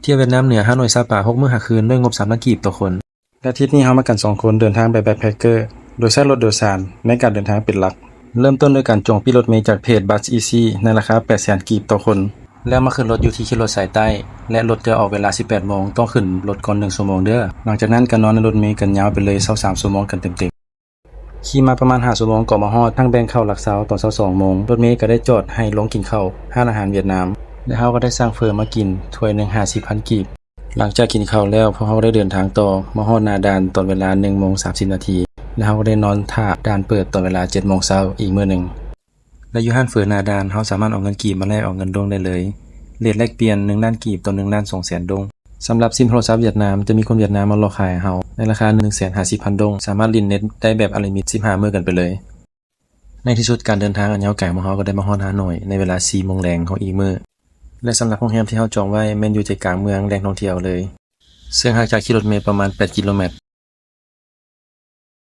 ທ່ຽວຫວຽດນາມເໜືອຫ້າໜ່ວຍຊາວປາຍ ຫົກມື້ຫ້າຄືນ ດ້ວຍງົບສາມພັນກີບຕໍ່ຄົນ. ແລະ ທຣິບນີ້ເຮົາມາກັນສອງຄົນ ເດີນທາງແບບແບັກແພັກເກີ້ ໂດຍໃຊ້ລົດໂດຍສານໃນການເດີນທາງເປັນຫຼັກ. ເລີ່ມຕົ້ນດ້ວຍການຈອງປີ້ລົດເມຈາກເພຈ Bus Easy ໃນລາຄາແປດແສນກີບຕໍ່ຄົນ. ແລ້ວມາຂຶ້ນລົດຢູ່ທີ່ຂີ່ລົດສາຍໃຕ້ ແລະ ລົດຈະອອກເວລາສິບແປດໂມງ, ຕ້ອງຂຶ້ນລົດກ່ອນໜຶ່ງຊົ່ວໂມງເດີ້. ຫຼັງຈາກນັ້ນກໍນອນໃນລົດເມກັນຍາວໄປເລີຍຊາວສາມຊົ່ວໂມງກັນເຕັມໆ. ຂີ່ມາປະມານຫ້າຊົ່ວໂມງກໍມາຮອດທາງແບ່ງເຂົ້າຫຼັກຊາວຕອນເຊົ້າສອງໂມງ. ລົດເມກໍໄດ້ຈອດໃຫ້ລົງກິນເຂົ້າຮ້ານອາຫານຫວຽດນາມ ແລະ ເຮົາກໍໄດ້ສັ່ງເຝີມາກິນ ຖ້ວຍໜຶ່ງຫ້າສິບພັນກີບ. ຫຼັງຈາກກິນເຂົ້າແລ້ວ ພວກເຮົາໄດ້ເດີນທາງຕໍ່ ມາຮອດໜ້າດ່ານຕອນເວລາໜຶ່ງໂມງສາມສິບນາທີ ແລະ ເຮົາກໍໄດ້ນອນຖ້າດ່ານເປີດຕອນເວລາເຈັດໂມງເຊົ້າອີກມື້ໜຶ່ງ. ແລະ ຢູ່ຮ້ານເຝີໜ້າດ່ານ ເຮົາສາມາດເອົາເງິນກີບມາແລກເອົາເງິນດົງໄດ້ເລີຍ. ເຣດແລກປ່ຽນໜຶ່ງລ້ານກີບຕໍ່ໜຶ່ງລ້ານສອງແສນດົງ. ສຳລັບຊິມໂທລະສັບຫວຽດນາມ ຈະມີຄົນຫວຽດນາມມາຫຼອກຂາຍໃຫ້ເຮົາໃນລາຄາໜຶ່ງແສນຫ້າສິບພັນດົງ, ສາມາດຫຼິ້ນເນັດໄດ້ແບບອາລິມິດສິບຫ້າມື້ກັນໄປເລີຍ. ໃນທີ່ສຸດການເດີນທາງອັນຍາວໄກຂອງເຮົາກໍໄດ້ມາຮອດຮ່າໂນ້ຍໃນເວລາສີ່ໂມງແລງຂອງອີກມື້ ແລະ ສຳລັບໂຮງແຮມທີ່ເຮົາຈອງໄວ້ແມ່ນຢູ່ໃຈກາງເມືອງແຫຼ່ງທ່ອງທ່ຽວເລີຍ. ເຊິ່ງຫ່າງຈາກຂີ່ລົດເມປະມານແປດກິໂລແມັດ